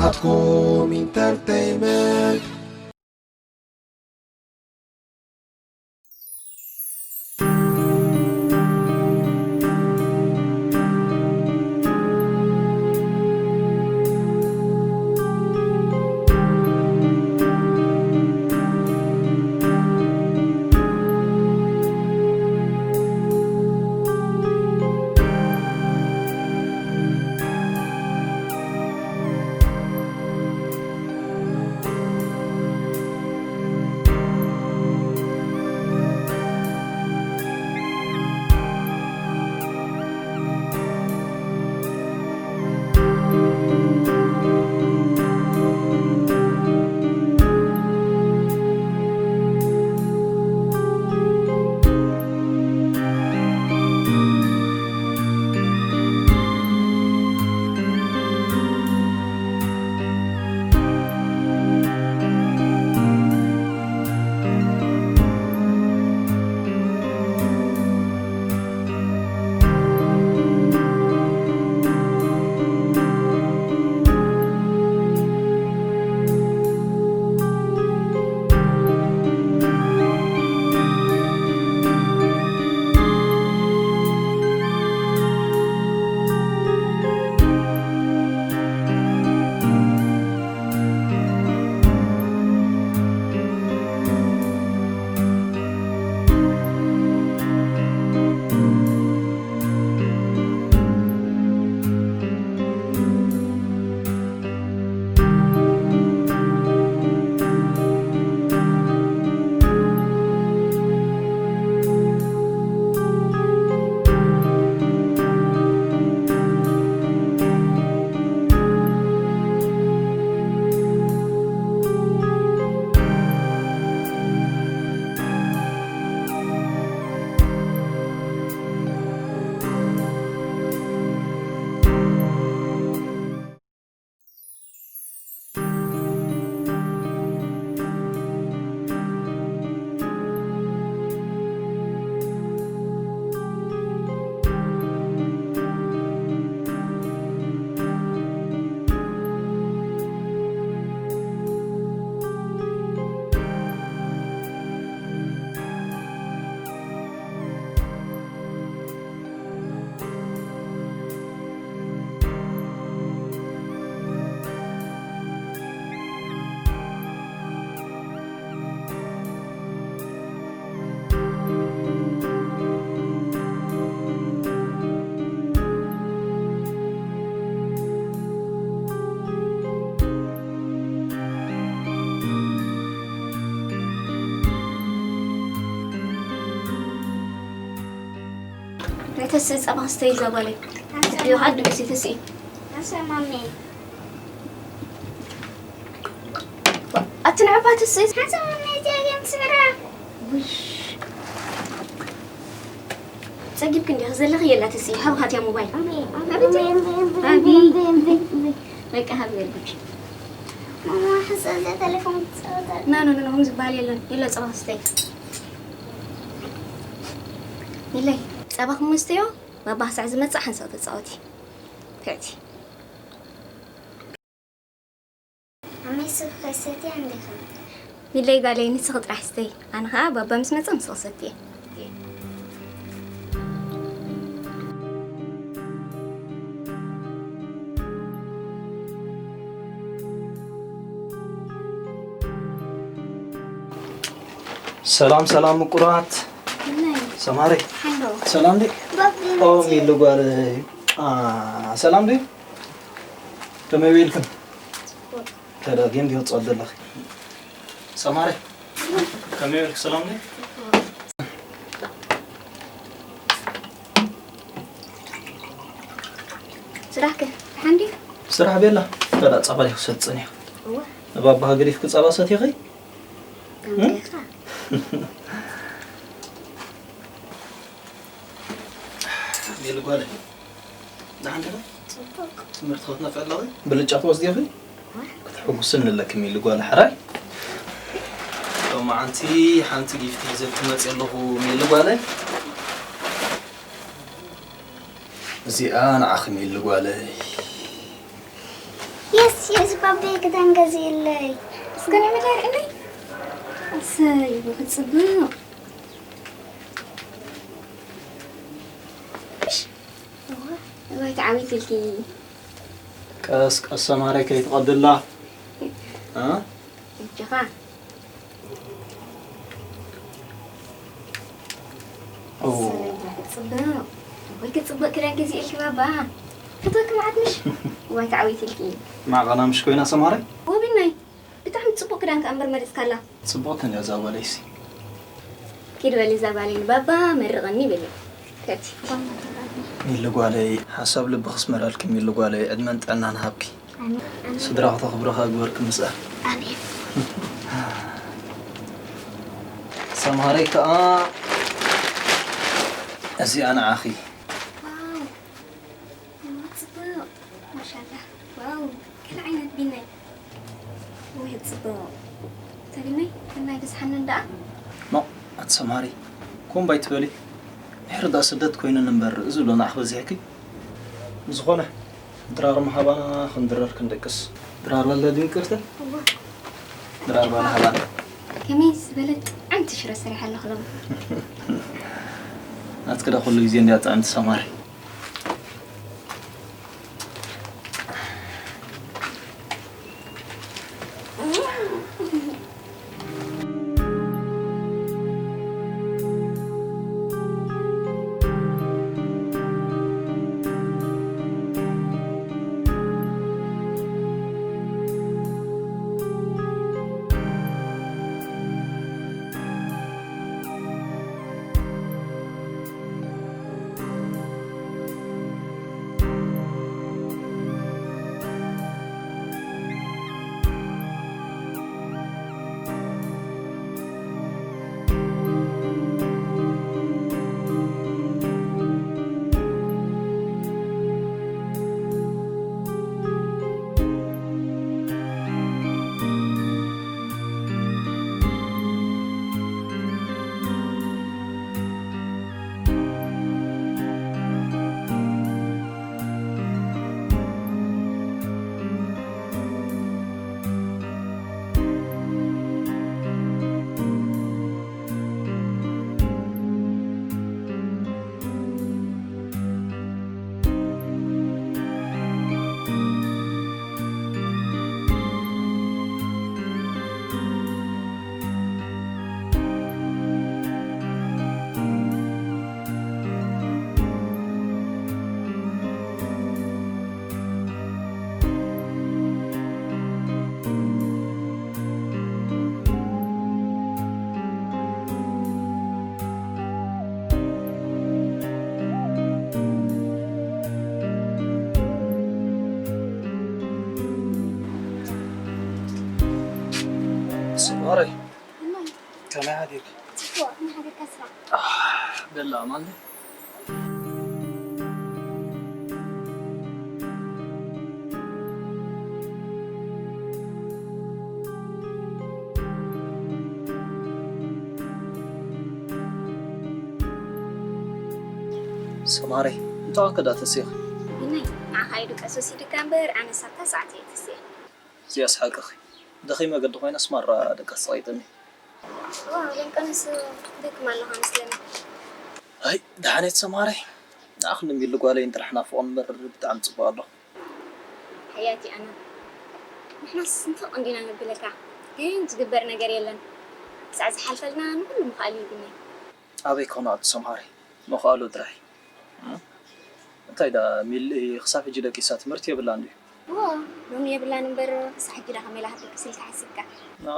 ኣትኩም ኢንተርተይመንት። ናይ ተስኢ ጸባ ክስተይ እዛ ጓለይ። ሓንሳብ ድዮ ማሚ። ሓዲ ብሲ ተስኢ። ሓንሳብ ማሚ። ኣቲ ንዕባ ተስኢ። ሓንሳብ ማሚ፣ እዚኣ እያ ትስዕራ። ውይ። ጸጊብኪ እንዲኺ ዘለኺ የላ ተስኢ። ሃብኻ እቲያ ሞባይል። ኣቢ፣ ኣቢ፣ ኣቢ፣ ኣቢ። ኣቢ። ኣቢ። በቃ ሃቢ በልኩኪ። ማማ፣ ሓንሳብ እዛ ቴሌፎን ትጻወት ኣላ። ና፣ ና፣ ና፣ ና፣ ከምዚ ዝበሃል የለን። የላ ጸባ ክስተይ። ኢለይ፣ ጸባኹም መስተዮ፣ ባባ ክሳዕ ዝመጽእ ሓንሳእ ተጻወቲ። ትዕቲ። ኣመይ ሱፍ ከይሰትያ እንዲኹም? ሚለይ ጓለይ፣ ንስኺ ጥራሕ ስተይ፣ ኣነ ኸኣ ባባ ምስ መጸ ንስኺ ሰትየ። ሰላም ሰላም ምቁራት። ሰማሪ። ሰላም ዲ? ኦ ሚሉ ጓለይ። አ፣ ሰላም ዲ? ከመይ ውዒልክን? ከዳ ጌም ዲዮ ጸወት ዘለኺ? ሰማሪ። ከመይ ውዒልክ? ሰላም ዲ? ስራሕ ከ? ደሓን ድዩ? ስራሕ ቤላ። ከዳ ጸባ ዲኺ ሰትጽን ኢኺ? እወ። ንባባኺ ገዲፍኪ ጸባ ሰቲኺ? ከምዚኻ? ሜሉ ጓለይ፣ ደሓን ዲኺ? ጽቡቕ። ትምህርቲ ክትነፍዒ ኣለኺ? ብልጫ ትወስዲ ኢኺ? ዋ። ክትሕጉስኒ ኣለኪ ሜሉ ጓለይ፣ ሕራይ? ሎማዓንቲ ሓንቲ ጊፍቲ ሒዘልኪ መፅየ ኣለኹ ሜሉ ጓለይ። እዚኣ ንዓኺ ሜሉ ጓለይ። የስ የስ፣ ባበይ ክዳን ገዚእለይ። እስከ ናይ መዳይ ርእኒ። እሰይ፣ ብኽጽብቕ። እሽ፣ እዋ፣ እዋይ፣ ተዓዊትልኪ። ቀስ ቀስ ሰማረይ ከይትቐድላ። እ? እጅኻ። ኦ። ሰለኛ ክጽብቕ። ወይ ክጽብቕ ክዳን ገዚእልኪ ባባ። ፈትወኪ መዓት ምሽ? እዋይ፣ ተዓዊትልኪ። ማዕቐና ምሽ ኮይና ሰማረይ? ወቢናይ። ብጣዕሚ ጽቡቕ ክዳን ከኣ እምበር መሪጽካላ። ጽቡቕቲ እንድያ እዛ ጓለይሲ። ኪድ በሊ እዛ ጓለይ ንባባ መርቐኒ በሊ። ከቲ። ሚሊ ጓለይ፣ ሓሳብ ልቢ ክስመረልኪ ሚሊ ጓለይ፣ ዕድመን ጥዕናን ሃብኪ። ኣሜን፣ ኣሜን። ስድራ ክተኽብሪ ከኣ ግበርኪ ምስኣ። ኣሜን። ሰምሃረይ ከኣ እዚኣ ንዓኺ። ዋው። እማ ጽቡቕ። ማሻላህ። ዋው፣ ገለ ዓይነት ቢናይ። ወይ ጽቡቕ። ተቢናይ፣ ቢናይ በዝሓና ደኣ። ኖ፣ ኣቲ ሰምሃሪ፣ ኮምባይ ትበሊ። ድሕሪ ደኣ ስደት ኮይነን እምበር፣ እዚ ሎ ንዓኽ በዚሕኪ። ብዝኾነ፣ ድራር ምሃባና ክንድረር ክንደቅስ። ድራር በለ ድንቅርተ? እዋ። ድራር ባና ሃባና። ከመይ ዝበለት ጥዕምቲ ሽሮ ሰሪሓ ኣለኹ ሎም። ናትኪ ዳ ኩሉ ግዜ እንድያ ጥዕምቲ ሰማሪ። ስማረይ፣ እማይ። ከመይ ሓዲርካ? ጽቡቕ፣ ከመይ ሓዲርካ ስራሕ? ኣህ፣ ደላ ኣማን። ሰማረይ፣ እንታይ ከዳ ተሲኺ? ቢናይ፣ ንዓኻ ኢሉ ቀስ ወሲድካ እምበር፣ ኣነስ ኣብታ ሰዓት እየ ተሲኤ። እዚኣስ ሓቅኺ። ደኺመ ገዲ ኮይነስ ማራ ደቀስ ጸቒጥኒ። ዋው፣ ደንቀንስ ትደክም ኣለኻ መስለኒ። ኣይ፣ ደሓን እየ ሰማረይ። ንዓኺ ንሚሊ ጓለይን ጥራሕ ናፍቖ እምበር ብጣዕሚ ጽቡቕ ኣለኹ። ሓያቲ ኣና፣ ንሕናስ ንፍቕ እንዲና ነብለካ፣ ግን ዝግበር ነገር የለን። ክሳዕ ዝሓልፈልና ንኹሉ ምኽኣል እዩ ቢናይ። ኣበይ ኮነ ኣቲ ሰምሃሪ፣ ምኽኣሉ ጥራሕ። እም? እንታይ ደኣ ሚሊ ክሳብ ሕጂ ደቂሳ ትምህርቲ የብላን ድዩ? እዎ፣ ሎሚ የብላን እምበር ክሳብ ሕጂ ደኣ ከመይ ኢላ ክትደቅስ ኢልካ ሓሲብካ?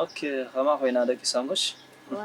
ኦኬ፣ ከማ ኮይና ደቂሳ ምሽ? ዋ።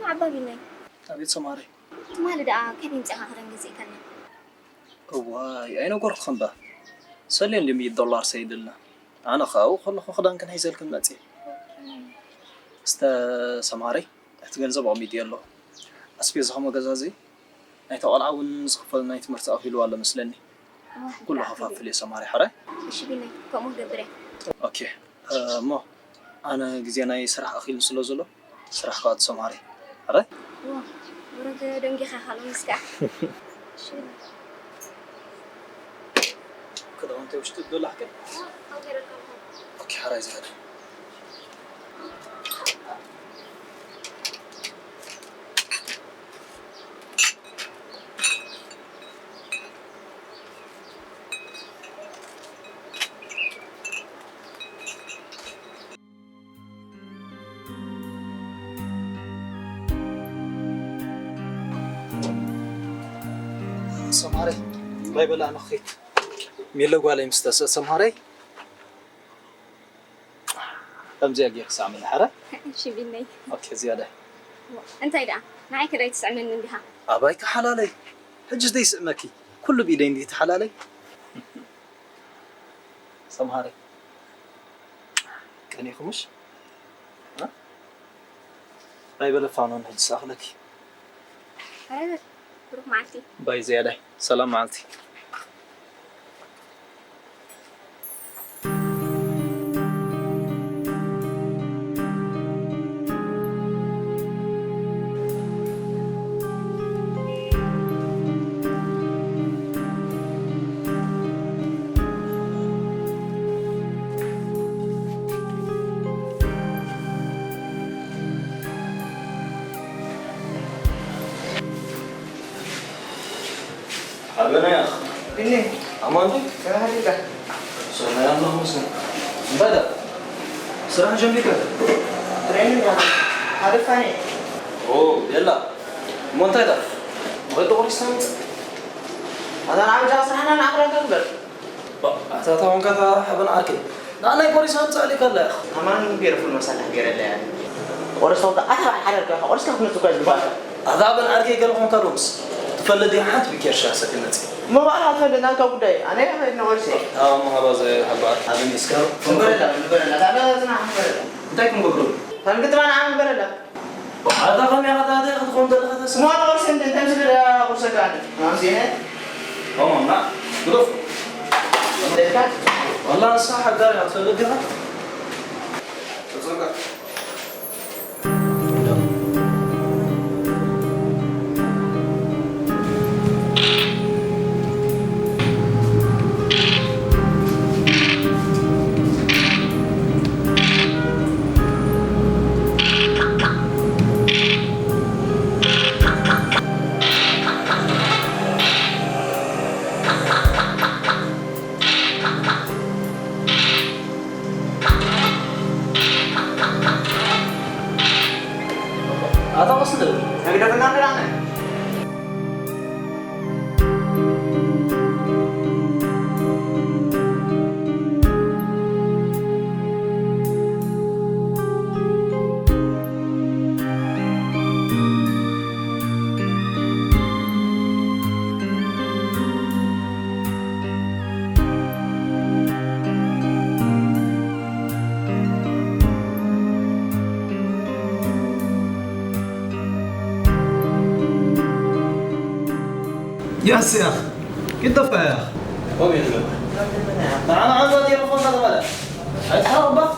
ሓባቢነይ። ኣቤት ሰማሪ። ትማሊ ደኣ ከመይ ምጺኻ ክዳን ገዚእካልና? እዋይ ኣይነገርኩኽን ባ። ሰልዮ እንድዩ ሚእቲ ዶላር ሰይድልና። ኣነ ኸኣ ኣብኡ ከለኹ ክዳን ክንሕዘልክን መጺእ። እስተ ሰማሪ እቲ ገንዘብ ኣቐሚጥዮ ኣለኹ። ኣስቤዛ ከመገዛዚ ናይታ ቖልዓ እውን ዝኽፈል ናይ ትምህርቲ ኣኺልዋ ኣሎ መስለኒ። ኩሉ ከፋፍል እየ ሰማሪ ሕራይ። እሺ ቢናይ ከምኡ ገብር እየ። ኦኬ እሞ ኣነ ግዜ ናይ ስራሕ ኣኺሉ ስለ ዘሎ ስራሕ ከዓ ትሰማሪ ሕራይ። ወረገ ደንጊኻ ካልኦ ምስካ። እሺ ቢናይ። ክዳውንቲ ውሽጢ ዶ ላሕክል? ኦኬ ሕራይ ዝሓደ። ሰምሃረይ ባይ በላ ኣነ ክኸይድ። ሜሎ ጓለይ ምስ ተስእ ሰምሃረይ። ከምዚኣ ጌርክ ስዕምኒ ሓረ። እሺ ቢነይ። ኦኬ ዝያዳ። እንታይ ደኣ ንዓይ ከዳይ ትስዕመኒ እንዲኻ? ኣባይ ከሓላለይ። ሕጅስ ደይ ስዕመኪ። ኩሉ ብኢደይ እንዲህ ተሓላለይ። ሰምሃረይ ቀኒኹምሽ? እ? ናይ በለፋኖን ሕጂ ሰኣኽለኪ። ኣረ በል፣ ብሩኽ መዓልቲ። ባይ ዝያዳይ። ሰላም መዓልቲ። ሓበና ያኽ። እኔ ኣማን ዶ? ከመይ ሓዲርካ? ሰናይ ኣምላኽ መስገን። እንታይ ዳ? ስራሕ ጀሚርካ ዶ? ትሬኒንግ ኣለ። ሓደፋኒ። ኦ፣ የላ። እሞ እንታይ ዳ? መቐዲ ቆሪስካ ምጽእ? ኣታ ንዓም ጃ ስራሕና ንኣኽረካ ግበር። ኣታ ታወንካ ታ ሓበን ዓርከይ። ንኣናይ ቆሪሳ ምጻእ ኣሊካ ኣላ ኢኻ። ኣማን ገይረ ፉል መሳልሕ ገይረ ኣለ እያ። ቆሪስካ ውጣ፣ ኣታ በዓል ሓዳር እኮ ኢኻ። ቆሪስካ ክትመጽእ እኮ እያ ዝግባእ። ኣታ ሓበን ዓርከይ ገለ ኾንካ ዶምስ። ትፈልጥ ዲኻ ሓንቲ ብኬርሻ ሰቲ መጽእ። እሞ ባዕልኻ ትፈልጥ ናትካ ጉዳይ። ኣነ እየ ከይድ ንቆሪሰ። ኣዎ፣ እሞ ሃባ ዘ-፣ ሃባ። ኣበን እስከ። ንበረላ፣ ንበረላ። እታ በዛ ጽናሕ ንበረላ። እንታይ ክንገብሮ? ታን ግጥማ ንዓም ንበረላ። ኣታ ከመይ ኢኻ ታዲያ ክትኾን ዘለኻ ተስፋ? ስማ ቁርሲ እንደ እንተ ምስል ቁርሰካ ኣምሲነ። ኦሞና ግዶፍ። ደካ? ወላ ንሳ ሓዳር እያ ትፈልግ ዲኻ? ተጸጋ። ኣታ ቀስ ትብል። ህግደፍና ንላነ። يا سياخ، كيف دفع يا أخي؟ قوم يا زلمة. نعم، عم بدي أقول هذا ولا. هاي تحرك بقى.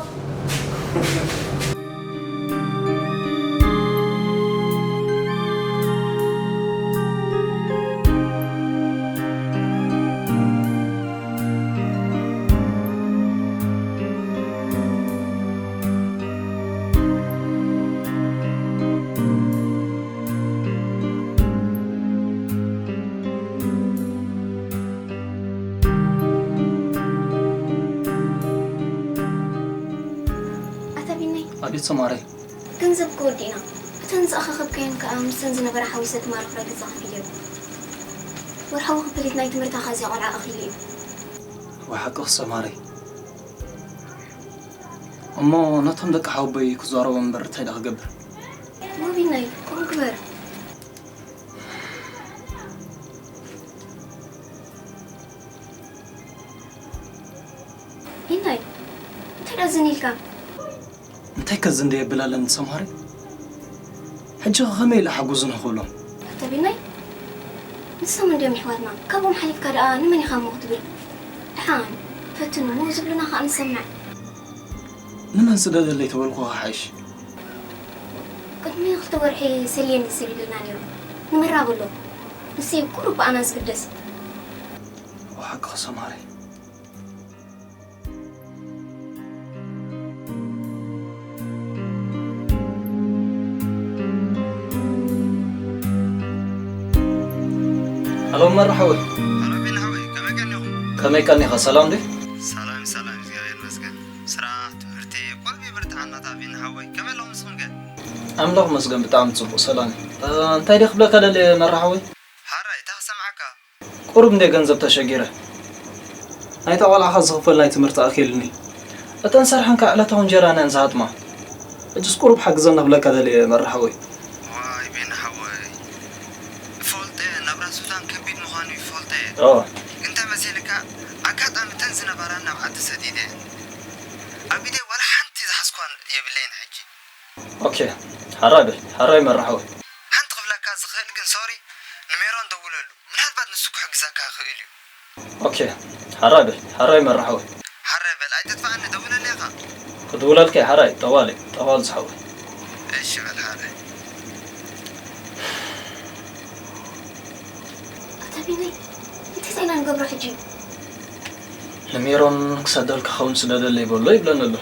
ኣታ ቢነይ። ኣቤት ሰማረይ። ገንዘብ እኮ ወዲእና። እተን ዝኣኻኸብካየን ከኣ ምስተን ዝነበራ ሓዊሰ ትማሊ ክራይ ገዛ ከፊለዮ። ወርሓዊ ክፍሊት ናይ ትምህርታ ከኣ እዚኣ ቆልዓ ኣኺሉ እዩ። ወይ ሓቅኺ ሰማረይ። እሞ ነቶም ደቂ ሓወቦይ ክዛረቦም እምበር እንታይ ደኣ ክገብር? ቢናይ፣ ከምኡ ግበር። ቢናይ፣ እንታይ ደኣ ዝን ኢልካ? እንታይ ከዝን ደየብል ኣለኒ ሰምሃሪ? ሕጂ ከ ከመይ ኢለ ሓጉዝን ክብሎም? ኣታ ቢናይ፣ ንሶም እንድዮም ኣሕዋትና፣ ካብኦም ሓሊፍካ ደኣ ንመን ኢኻ እሞ ክትብል? ደሓን፣ ፈትኑ እሞ ዝብሉና ከኣ ንሰምዕ። ንመን ስደደለይ ተበልኩ ክሓይሽ። ቅድሚ ክልተ ወርሒ ሰልየኒ ሰዲዱልና ነይሩ። ንመራ በሎ። ንሱ እዩ ቁሩብ ብኣና ዝግደስ። እወ ሓቅኺ ሰምሃሪ። ሃሎ መራ ሓወይ። ሃሎ ቢኒ ሓወይ፣ ከመይ ቀኒኹም? ከመይ ቀኒኻ? ሰላም ድዩ? ሰላም፣ ሰላም፣ እግዚኣብሔር ይመስገን። ስራሕ፣ ትምህርቲ፣ ቁሩብ ይብርትዓና እታ ቢኒ ሓወይ። ከመይ ኣለኹም ንስኹም ከ? ኣምላኽ ይመስገን ብጣዕሚ ጽቡቕ ሰላም እዩ። እ፣ እንታይ ድየ ክብለካ ደልየ መራ ሓወይ? ሓራይ፣ እንታይ ክሰምዓካ? ቁሩብ እንድየ ገንዘብ ተሸጊረ። ናይታ ቆልዓኻ ዝኽፈል ናይ ትምህርቲ ኣኺሉኒ። እተን ሰርሐን ከኣ ዕለታዊ እንጀራና እየን ዝሃጥማ። ሕጅስ ቁሩብ ሓግዘኒ ክብለካ ደልየ መራ ሓወይ። ዋይ ቢኒ ሓወይ፣ እፈልጦ እየ ናብራ ሱዳን ከቢድ ምዃኑ እፈልጦ እየ። ኦ። ግን እንታይ መሲልካ፣ ኣጋጣሚ እተን ዝነበራኒ ናብ ዓዲ ሰዲደ እየ። ኣብ ኢደይ ዋላ ሓንቲ ዝሓዝኳ የብለይን ሕጂ። ኦኬ፣ ሓራይ በል፣ ሓራይ መራ ሓወይ። ሓንቲ ክብለካ ዝኽእል ግን ሶሪ፣ ንሜሮን ደውለሉ። ምናልባት ንሱ ክሕግዘካ ይኽእል እዩ። ኦኬ፣ ሓራይ በል፣ ሓራይ መራ ሓወይ። ሓራይ በል፣ ኣይትጥፍኣኒ፣ ደውለለይ ኢኻ። ክድውለልካ እየ ሓራይ፣ ጠዋሊ፣ ጠዋሊ ዝሓወይ። እሺ በል ሓራይ። ኣታ ቢኒ፣ እንታይ ኢና ንገብሮ ሕጂ? ንሜሮን ክሰደልካ ኸውን ስደደለይ በሎ ይብለኒ ኣሎ።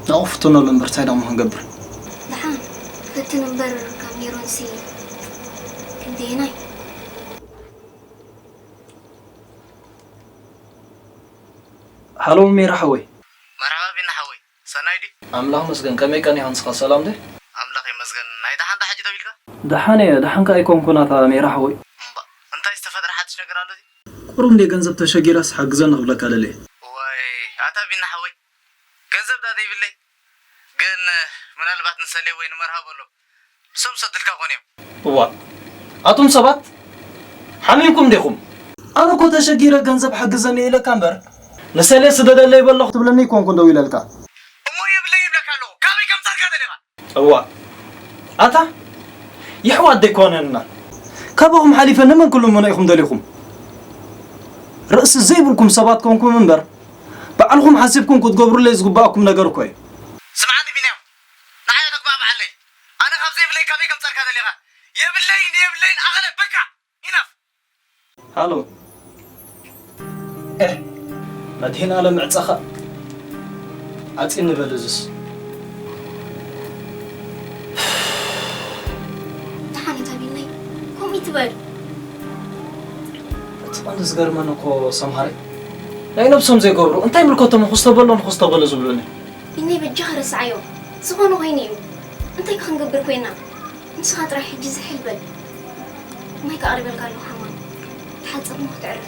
ናብኡ ፍትነሉ እምበር እንታይ ደሞ ክንገብር? ደሓን፣ ፈትን እምበር ካብ ሜሮንሲ ክንደየናይ? ሃሎ ሜራ ሓወይ። መርሓባ ቢኒ ሓወይ፣ ሰናይ ድዩ? ኣምላኽ መስገን፣ ከመይ ቀኒኻ ንስኻ ሰላም ድዩ? ኣምላኽ ይመስገን። ናይ ደሓን ዳ ሕጂ ደው ኢልካ? ደሓን እየ፣ ደሓን ከኣ ኣይኮንኩን ኣታ ሜራ ሓወይ። እምባ፣ እንታይ ዝተፈጥረ ሓድሽ ነገር ኣሎ ድዩ? ቁሩብ እንድየ ገንዘብ ተሸጊረስ ሓግዘኒ ክብለካ ደልየ። ዋይ፣ ኣታ ቢኒ ሓወይ፣ ገንዘብ ዳ ዘይብለይ? ግን ምናልባት ንሰሌ ወይ ንመርሃ በሎም። ንሶም ሰድልካ ኮን እዮም። እዋ፣ ኣቱም ሰባት፣ ሓሚምኩም ዲኹም? ኣነ እኮ ተሸጊረ ገንዘብ ሓግዘኒ ኢለካ እምበር፣ ንሰሌ ስደደለይ በሎ ክትብለኒ ኣይኮንኩን ደው ኢለልካ። እሞ የብለይ ይብለካ ኣለኹ። ካበይ ከምጻልካ ደሊኻ? እዋ፣ ኣታ የሕዋት ደይኮነንና። ካባኹም ሓሊፈ ንመን ክልምኖ ኢኹም ደሊኹም? ርእሲ ዘይብልኩም ሰባት ኮንኩም እምበር፣ ባዕልኹም ሓሲብኩም ክትገብሩለይ ዝግብኣኩም ነገር እኮ እዩ። ስምዓኒ ቢንያም፣ ንዓይ ተግባብዓለይ። ኣነ ካብ ዘይብለይ ካበይ ከምጻልካ ደሊኻ? የብለይን፣ የብለይን፣ ኣኸለ፣ በቃ! ኢናፍ! ሃሎ። ኤህ፣ መድህን ኣለም ዕጸኻ ዓጺኒ በል እዝስ። ደሓን እታ ቢነይ፣ ከምኡ ይትበል። እቲ ቀንዲ ዝገርመኒ እኮ ሰምሃረይ፣ ናይ ነብሶም ዘይገብሩ፣ እንታይ ምልከቶም፣ ክስቶ በሎም፣ ክስቶ በሎ ዝብሉኒ። ቢነይ በጃኻ ረስዓዮ። ዝኾነ ኮይኑ እዩ። እንታይ ከ ክንገብር ኮይና? ንስኻ ጥራይ ሕጂ ዝሕል በል። ማይ ከ ኣቕሪበልካ ኣለኹ ሓማም። ተሓጸብ እሞ ክትዕርፍ።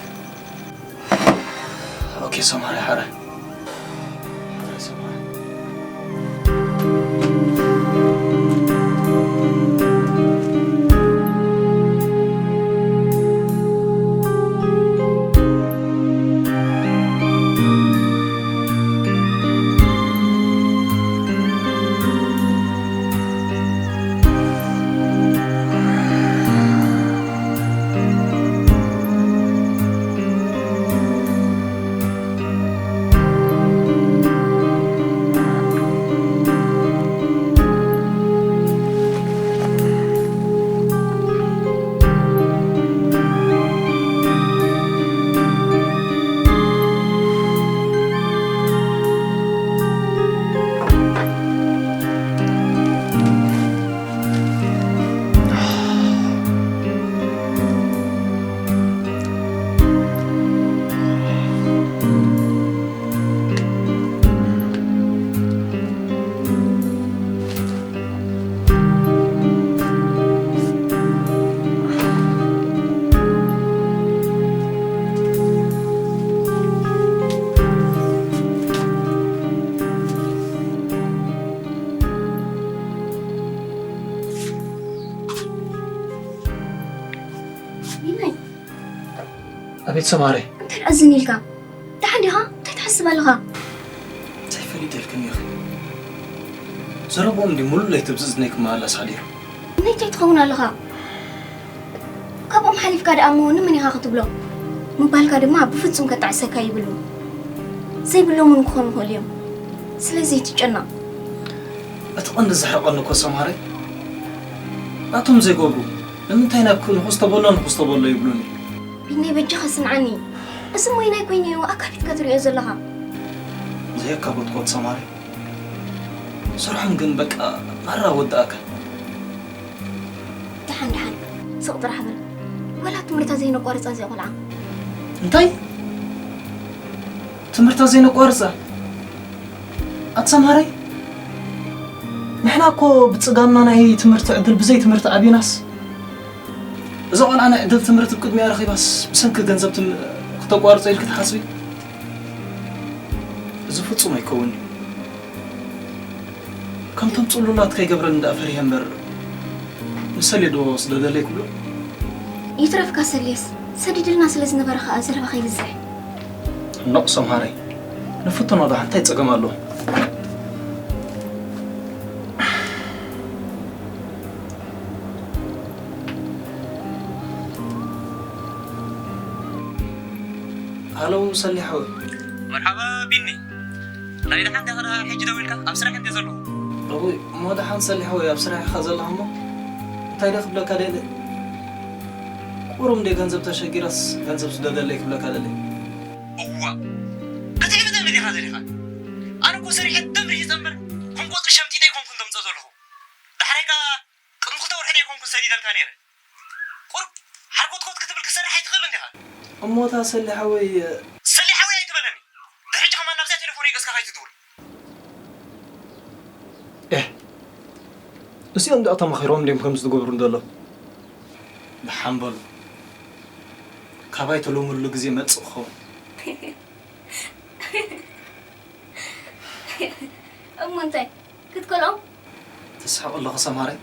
ኦኬ ሰምሃረይ፣ ሓራይ። ሓራይ ሰምሃረይ። ሰማረ። እንታይ ደኣ ዝን ኢልካ? ደሓን ዲኻ? እንታይ ትሓስብ ኣለኻ? እንታይ ፈሊጠ ኢልክኒ ኢኺ? ዘረብኦም ድዩ ሙሉእ ለይቲ ብዝእዝነይ ክመላለስ ሓዲሩ? ነይታይ ትኸውን ኣለኻ? ካብኦም ሓሊፍካ ደኣ እሞ ንመን ኢኻ ክትብሎ? ምባልካ ድማ ብፍጹም ከጣዕሰካ ይብሉ። ዘይብሎም እውን ክኾኑ ይኽእሉ እዮም። ስለዚ ኣይትጨነቕ። እቲ ቀንዲ ዘሕርቐኒ እኮ ሰምሃረይ፣ ናቶም ዘይገብሩ ንምንታይ ናብ ንኹስ ተበሎ ንኹስ ተበሎ ይብሉኒ? ቢነይ በጃኻ ስምዓኒ፣ እዚ ሞይናይ ኮይኑ እዩ ኣካቢድካ ትሪኦ ዘለኻ። ዘየካበትኮት ሰማሪ ስርሖም ግን በቃ ማራ ወዳእካ። ደሓን ደሓን ስቕ ጥራሕ በል። ዋላ ትምህርታ ዘይነቋርፃ እዚኣ ቆልዓ። እንታይ ትምህርታ ዘይነቋርፃ? ኣቲ ሰምሃረይ ንሕና እኮ ብፅጋምና ናይ ትምህርቲ ዕድል ብዘይ ትምህርቲ ዓቢናስ እዛ ቆልዓ ናይ ዕድል ትምህርቲ ብቅድሚኣ ረኺባስ ብሰንኪ ገንዘብ ትም ክተቋርጾ ኢልኪ ትሓስቢ? እዚ ፍጹም ኣይከውን እዩ። ከምቶም ጽሉላት ከይገብረን እንዳ ፈሪሀ እምበር ንሰልየ ዶ ስደደለይ ክብሎ? ይትረፍካ ሰልየስ ሰዲድልና ስለ ዝነበረ ከኣ ዘረባ ከይብዝሕ። ሕኖቕ ሰምሃረይ ንፍትኖ ደኣ እንታይ ጸገም ኣለዎ? ሃሎ ሰሊሕ ሓወይ። መርሓባ ቢኒ። ናይ ደሓን ዲኻ ደኣ ሕጂ ደዊልካ? ኣብ ስራሕ እንድየ ዘለኹ። እውይ እሞ ደሓን ሰሊሕ ሓወይ ኣብ ስራሕ ኢኻ ዘለኻ እሞ እንታይ ዶ ክብለካ ደልየ ቁሩብ እንድየ ገንዘብ ተሸጊረስ ገንዘብ ስደደለይ ክብለካ ደልየ። እዋ ክትዕብጠኒ ዲኻ ደሊኻ? ኣነ እኮ ሰሪሐ ደም ርሂጸ እምበር ከም ቆጽሊ ሸምጢጠ ኣይኮንኩን ዘምጽኦ ዘለኹ። ዳሕራይ ከኣ ቅድሚ ክልተ ወርሒ ዶ ኣይኮንኩን ሰዲደልካ ነይረ? ቁሩብ ሓርኮትኮት ክትብል ክሰርሕ ኣይትኽእልን ዲኻ? እሞ እታ ሰሊ ሓወይ ሰሊ ሓወይ ኣይትበለኒ። ድሕጂ ከማን ናብዛ ቴሌፎነይ ገጽካ ከይትድውል። ኤህ እዚኦም ደኣ ተማኺሮም ድዮም ከምዚ ዝገብሩ ዘለዉ? ደሓን በሉ ካባይ ተለምድሉ ግዜ መጽእ ክኸውን። እሞ እንታይ ክትከልኦም? ትስሕቕ ኣለኺ ሰማረይ?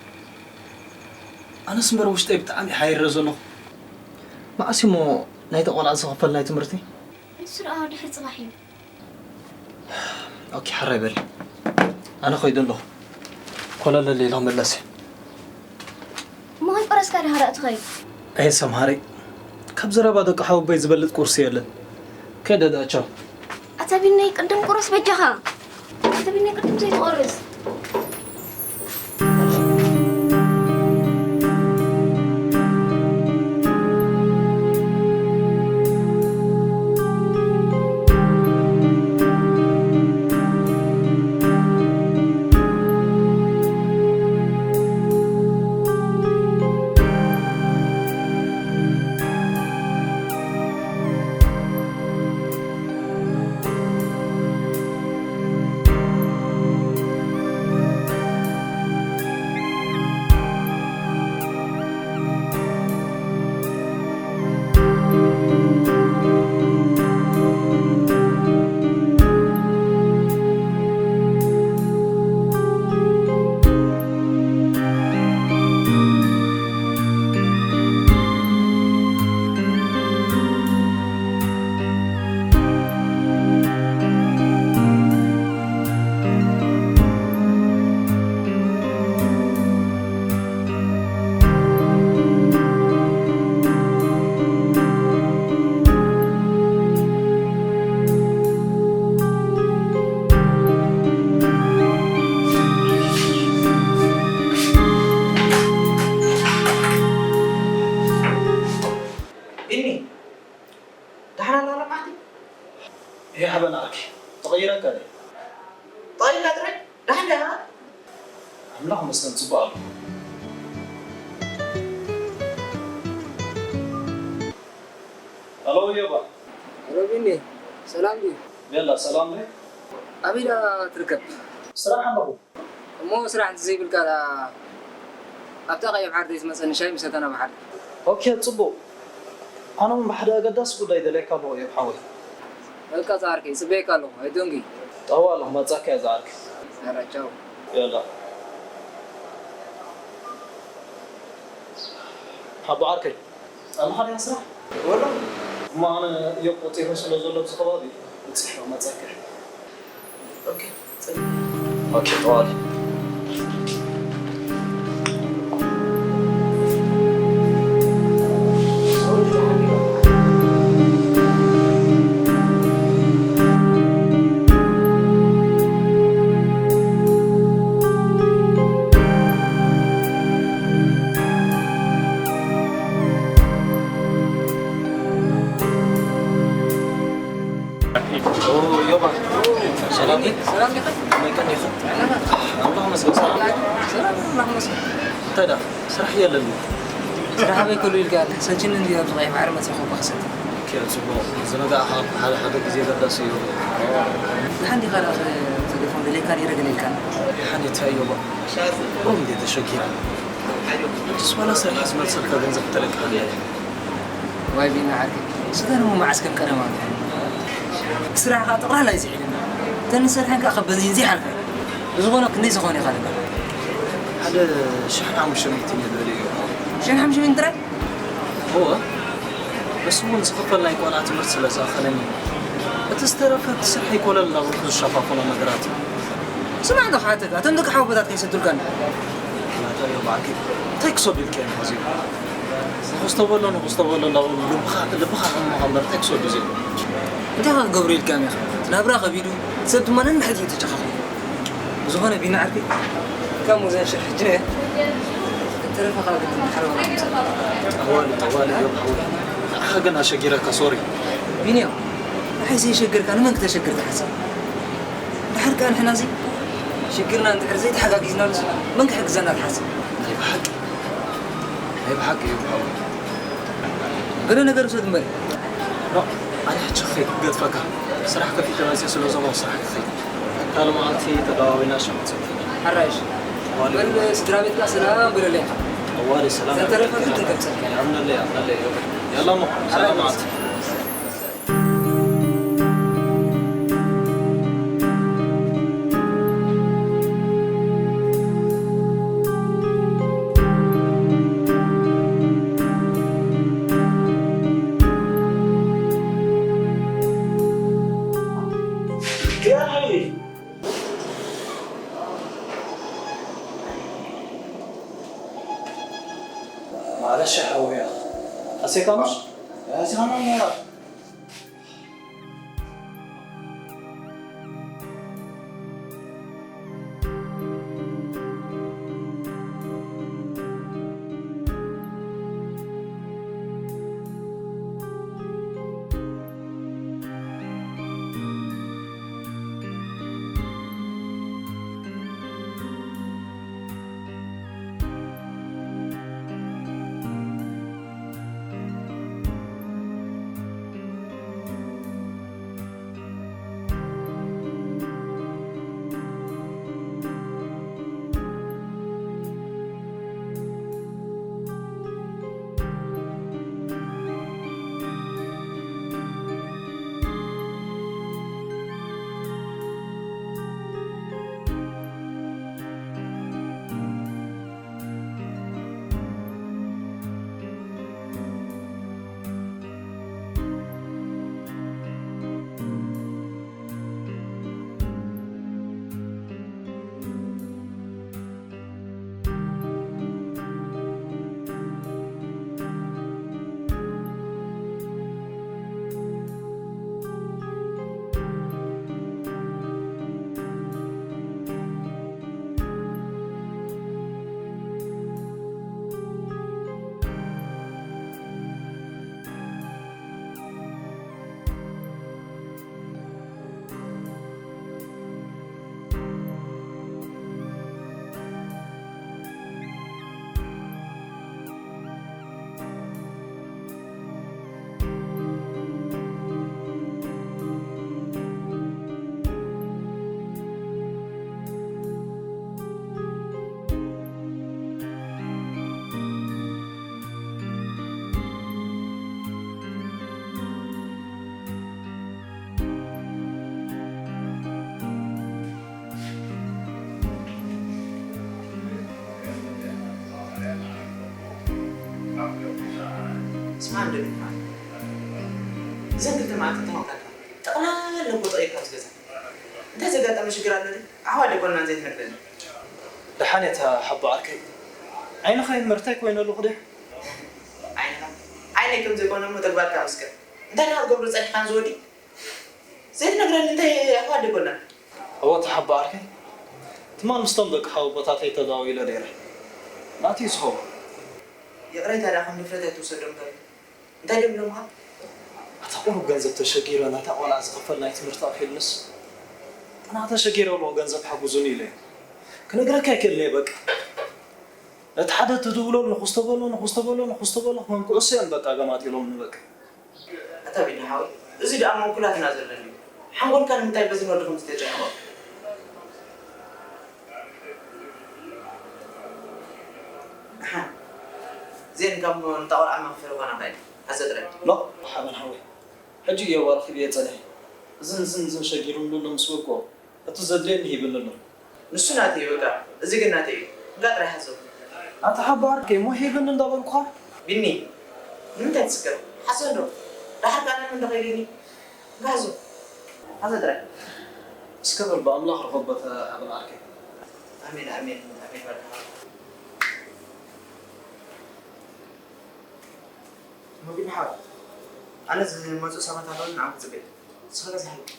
ኣነስ እምበር ውሽጠይ ብጣዕሚ ሓይረ ዘለኹ። መዓስ እሞ ናይታ ቆልዓ ዝኽፈል ናይ ትምህርቲ? ንሱ ደኣ ድሕሪ ጽባሕ እዩ። ኦኬ ሓራይ በሊ ኣነ ኸይደ ኣለኹ። ኮለለለ ኢለ ክምለስ እየ። እሞ ከይቆረስካ ዲኻ ደኣ ትኸይድ? ኣየ ሰምሃረይ ካብ ዘረባ ደቂ ሓወቦይ ዝበልጽ ቁርሲ የለን። ከይደ ደኣ ቻው። ኣታ ቢነይ ቅድም ቁረስ በጃኻ። ኣታ ቢነይ ቅድም ዘይትቆርስ። ቢኒ፣ ደሓን ኣላ ረማሕቲ? እየ ሓበን ዓርኪ፣ ተቐይረካ ድየ? ተቐይርካ ጥራይ? ደሓን ዲኻ? ኣምላኽ ይመስገን ጽቡቕ ኣለኹ። ሃሎ ዮባ። ሃሎ ቢኒ፣ ሰላም ድዩ? ቤላ፣ ሰላም ድዩ? ኣበይ ደኣ ትርከብ? ስራሕ ኣለኹ። እሞ ስራሕ እንተዘይብልካ ደኣ ኣብታ ቀይሕ ባሕሪ ዘይትመጸኒ ሻሂ ምሰተና ብሓደ። ኦኬ ጽቡቕ። ኣነ እውን ብሓደ ኣገዳሲ ጉዳይ ደልየካ ኣለኹ እዮብ ሓወይ። በቃ ዝዓርከይ ይጽበየካ ኣለኹ ኣይትደንጉይ። ጠዋሉ ክመጻካ እየ ዝዓርከይ። ኣረ ቻው። የላ። ሓቦ ዓርከይ። ኣላኻ ድያ ስራሕ? ወላ እሞ ኣነ እዮብ ቆጺረ ስለ ዘሎ ኣብዚ ከባቢ፣ በጺሐ ክመጸካ። ኦኬ፣ ጸልዩ። ኦኬ፣ ጠዋል። ኦ፣ ዮባ። ሰላም ዲኻ? ሰላም ዲኻ? ከመይ ቀኒኻ? ኣለና። ኣምላኽ ይመስገን፣ ሰላም። ሰላም፣ ኣምላኽ ይመስገን። እንታይ ደኣ? ስራሕ የለን። ስራሕ ኣበይ ክህሉ ኢልካ? ሰልችኒ እንድዩ፣ ኣብዚ ቀይሕ ባሕሪ መጺኹ እኮ ክሰቲ። ኦኬ፣ ጽቡቕ። ዝነጋዕኻ ሓደ ሓደ ግዜ ገዳሲ እዩ። ደሓን ዲኻ ደኣ? ቴሌፎን ደልየካ ነይረ፣ ገለ ኢልካ። ደሓን እንታይ ዮባ? ኦም እንዴ ተሸጊራ። ንስስ ዋላ ስራሕ ዝመልሰልካ ገንዘብ ክተለቅሓለይ። ዋይ ቢኒ ዓርከይ፣ ስጋን እሞ መዓስ ከም ቀደም ኣሎ። ስራሕ ከኣ ጠቕላላ እዩ ስዒቡና። እተን ንሰርሐን ከኣ ካብ በንዚን ዘይሓልፋ እዩ። ብዝኾነ ክንደይ ዝኾነ ኢኻ ደኣ? ሓደ ሽሕን ሓሙሽተ ሚእትን እየ ደልዮ። ሽሕን ሓሙሽተ ሚእትን ጥራይ? እወ። ንሱ እውን ዝኽፈል ናይ ቆልዓ ትምህርቲ ስለ ዝኣኸለኒ። እቲ ዝተረፈ እቲ ስራሕ ይኮለል እናበልኩ ዝሸፋፍኖ ነገራት እዩ። ስማዕ እንዶ ክሓተካ፣ እቶም ደቂ ሓወቦታት ከይሰዱልካ እንዶ። ናታ እዮም ዓርከይ። እንታይ ክሰዱ ኢልካ እዮም ኸዚኦም? ንኹስቶ በሎ፣ ንኹስቶ በሎ እንዳበሉ ልብኻ፣ ልብኻ ሕሙኻ እምበር እንታይ ክሰዱ እዚኦም? እንታይ ክገብሩ ኢልካ እዮም ኢኻ? እቲ ናብራ ከቢዱ፣ ሰብ ድማ ነንሕድሕዲኡ ተጨኻኺኑ። ብዝኾነ ቢኒ ዓርከይ፣ ካብ ሙዘን ሽሕ ሕጂ ነየ። እተረፈ ካብ ግድን ሓረባ ከምፅእ። ጠዋሊ፣ ጠዋሊ እዮም ሓወይ። ንዓኻ ግን ኣሸጊረካ፣ ሶሪ። ቢንያም፣ ንዓይ ዘየሸገርካ ንመን ክተሸግር ትሓስብ? ድሓር ከኣ ንሕና እዚ ሽግርና እንድሕር ዘይተሓጋጊዝናሉስ መን ክሕግዘና ትሓስብ? ናይ ብሓቂ፣ ናይ ብሓቂ እዩ ሓወይ። ገለ ነገር ውሰድ እምበር። ኖ፣ ኣነ ሕጂ ክኸይድ ክገድፈካ። ስራሕ ከፊተ መፅየ ስለ ዘለኹ ስራሕ ክኸይድ። ካልእ መዓልቲ ተደዋዊልና ሻሂ ክንሰቲ። ሓራይሽ። ዋሊ። በል ስድራ ቤትካ ሰላም በለለይ። ዋሊ ሰላም። ዘተረፈ ግን ትንከብሰልካ። ኣምነለይ፣ ኣምነለይ። ያላ እሞ፣ ሰላም መዓልቲ። معلش يا حوية. أسيكا مش؟ يا سلام يا. እዘን ክልተ መዓልቲ እንተኾንካ ጥቕላለ ቦታኡ እየ ካብዚ ገዛ። እንታይ ዘጋጠመ ሽግር ኣሎ ድዩ? ኣሕዋት ደይ ኮናን ዘይትነግረኒ? ደሓን እየ እታ ሓቦ ዓርከይ። ዓይንኻ ይመርታይ ኮይነ ኣለኹ ድያ? ዓይንኻ? ዓይነይ ከም ዘይኮነ እሞ ተግባርካ መስክር። እንታይ ዲኻ ክትገብሮ ጸኒሕካ ነዚ ወዲ? ዘይትነግረኒ እንታይ ኣሕዋት ደይ ኮናን? እወ እታ ሓቦ ዓርከይ። ትማል ምስቶም ደቂ ሓወቦታተይ ተዳዊለ ነይረ። ናተይ ዝኸውን። ይቕሬታ ደኣ ከም ድፍረት ኣይትውሰዶ እምበር። እንታይ ድዮም ኢሎምኻ? ኣታ ቁሩብ ገንዘብ ተሸጊረ ነታ ቆልዓ ዝኽፈል ናይ ትምህርቲ ኣኺሉንስ፣ ኣታ ተሸጊረ ኣለኹ ገንዘብ ሓጉዙኒ ኢለ እየ። ክነግረካ ኣይክእልን እየ በቃ። ነቲ ሓደ ትድውሎ ንኹስቶ በሎ ንኹስቶ በሎ ንኹስቶ በሎ ከም ኩዕሶ እዮም በቃ ገማጢሎምኒ በቃ። ኣታ ቢኒ ሓወይ፣ እዚ ደኣ መንኩላት ኢና ዘለና ድዩ? ሓንጎልካ ንምንታይ በዚ ወዲ ከምዚ ተጨነቖ? ደሓን። ዜን ካብ ነታ ቆልዓ መኽፈሊ ኮና ኸይድ። ሓዘ ጥራይ። ሎ፣ ሓበን ሓወይ። ሕጂ እየ ዋርኺ ብየ ጸኒሐ። እዝን ዝን ዝን ሸጊሩኒ ኣሎ ምስ በልኩዎ፣ እቲ ዘድልየኒ ሂብኒ ኣሎ። ንሱ ናተይ እዩ በቃ። እዚ ግን ናተይ እዩ። እንካ ጥራይ ሓዞ። ኣታ ሓቦ ዓርከይ፣ እሞ ሂብኒ እንዳበልኩኻ። ቢኒ፣ ንምንታይ ትስከር? ሓዞ እንዶ። ደሓር ካነ ምን ደኸይድኒ? እንካ ሓዞ። ሓዘ ጥራይ። እስከ በል ብኣምላኽ ርኸቦ ተሓበን ዓርከይ። ኣሜን፣ ኣሜን፣ ኣሜን በል። እሞ ቢኒ ሓወይ፣ ኣነ ዝመጹ ሰባት ኣለዉ ንዓም ክጽበ። ንስኻ ገዛ ሓልው።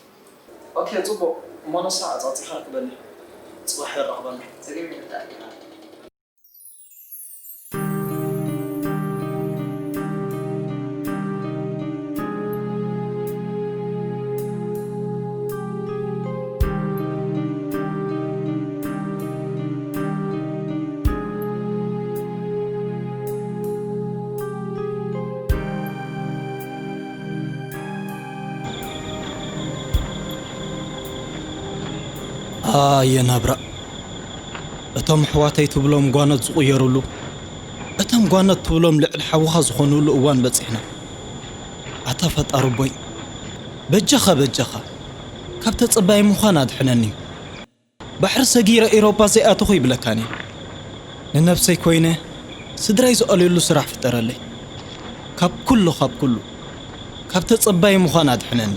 ኦኬ፣ ጽቡቕ። እሞ ነሳ ኣጻጺኻ ርክበኒ። ጽባሕ የራኽበና። ጸገም የብልካ። ኣየ ናብራ! እቶም ኣሕዋተይ ትብሎም ጓኖት ዝቕየሩሉ፣ እቶም ጓኖት ትብሎም ልዕሊ ሓውኻ ዝኾኑሉ እዋን በጺሕና። ኣታ ፈጣሪቦይ፣ በጃኻ፣ በጃኻ፣ ካብ ተጸባይ ምዃን ኣድሕነኒ። ባሕሪ ሰጊረ ኤውሮጳ ዘይኣተኹ ይብለካን እየ። ንነብሰይ ኮይነ ስድራይ ዝኣልየሉ ስራሕ ፍጠረለይ። ካብ ኩሉ፣ ካብ ኩሉ፣ ካብ ተጸባይ ምዃን ኣድሕነኒ።